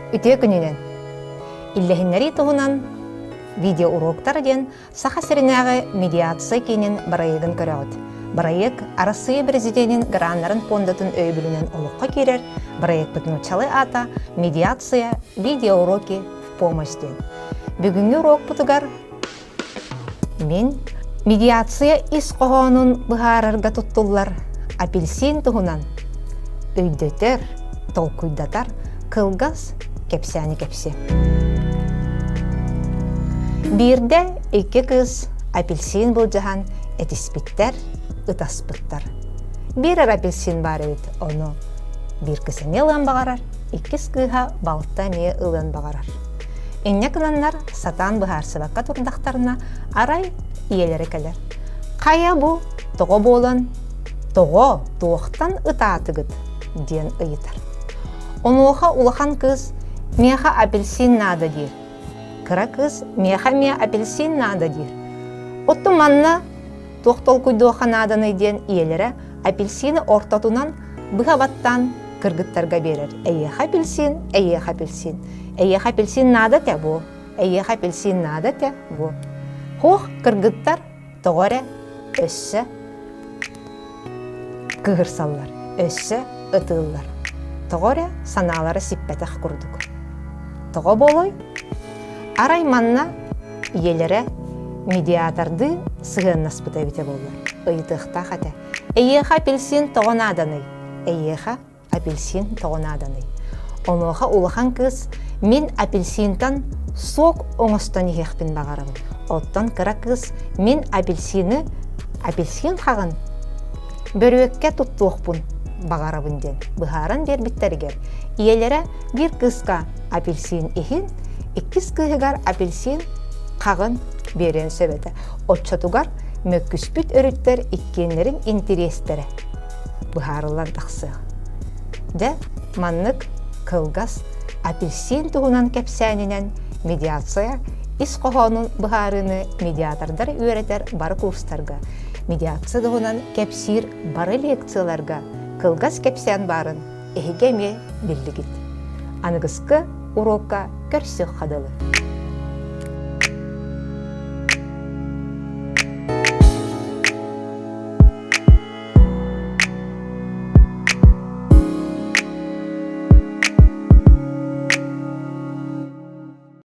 Үтүө күнүнэн! Иллэһиннэрии туһунан видеоуроктар диэн Саха сиринээҕи медиация киинин бырайыагын көрөҕүт. Бырайыак Арассыыйа Президенин граннарын пуондатын өйөбүлүнэн олоххо киирэр. Бырайыакпыт нууччалыы аата «Медиация. Видеоуроки в помощь» диэн. Бүгүҥҥү уруокпутугар Мин медиация ис хоһоонун быһаарарга туттуллар апельсин туһунан өйдөтөр, толкуйдатар кылгас кэпсээни кэпсиэм. Биирдэ икки кыыс апельсин былдьаһан этиспиттэр, ытаспыттар. Биир эрэ апельсин баар эбит, ону биир кыыс эмиэ ылыан баҕарар, иккис кыыһа балта эмиэ ылыан баҕарар. Инньэ гынаннар сатаан быһаарсыбакка турдахтарына, арай ийэлэрэ кэлэр. Хайа бу тоҕо буолан, тоҕо, туохтан ытаатыгыт? диэн ыйытар. Онуоха улахан кыыс миэхэ апельсин наада диир. Кыра кыыс миэхэ эмиэ апельсин наада диир. Оттон манна туох толкуйдуохха нааданый диэн ийэлэрэ апельсины ортотунан быһа баттаан кыргыттарга биэрэр. Эйиэхэ апельсин, эйиэхэ апельсин. Эйиэхэ апельсин наада этэ бу, эйиэхэ апельсин наада этэ бу. Хуох кыргыттар тоҕо эрэ өссө кыыһырсаллар, өссө ытыыллар. Тоҕо эрэ санаалара сиппэтэх курдук. Тоҕо буолуой? Арай манна ийэлэрэ медиатордыы сыһыаннаспыта эбитэ буоллар, ыйытыахтаах этэ. Эйиэхэ апельсин тоҕо нааданый? Эйиэхэ апельсин тоҕо нааданый? Онуоха улахан кыыс мин апельсинтан сок оҥостон иһиэхпин баҕарабын. Оттон кыра кыыс мин апельсины апельсин хаҕын бөрүөккэ туттуохпун баҕарабын диэн быһааран биэрбиттэригэр ийэлэрэ биир кыыска апельсин иһин, иккис кыыһыгар апельсин хаҕын биэриэн сөп этэ. Оччотугар мөккүспүт өрүттэр иккиэннэрин интириэстэрэ быһаарыллан тахсыах. Дьэ, маннык кылгас апельсин туһунан кэпсээнинэн медиация ис хоһоонун быһаарыыны медиатордар үөрэтэр бары курстарга, медиация туһунан кэпсиир бары лекцияларга кылгас кэпсээн баарын эһиги эмиэ биллигит. Аныгыскы уруокка көрсүөххэ дылы.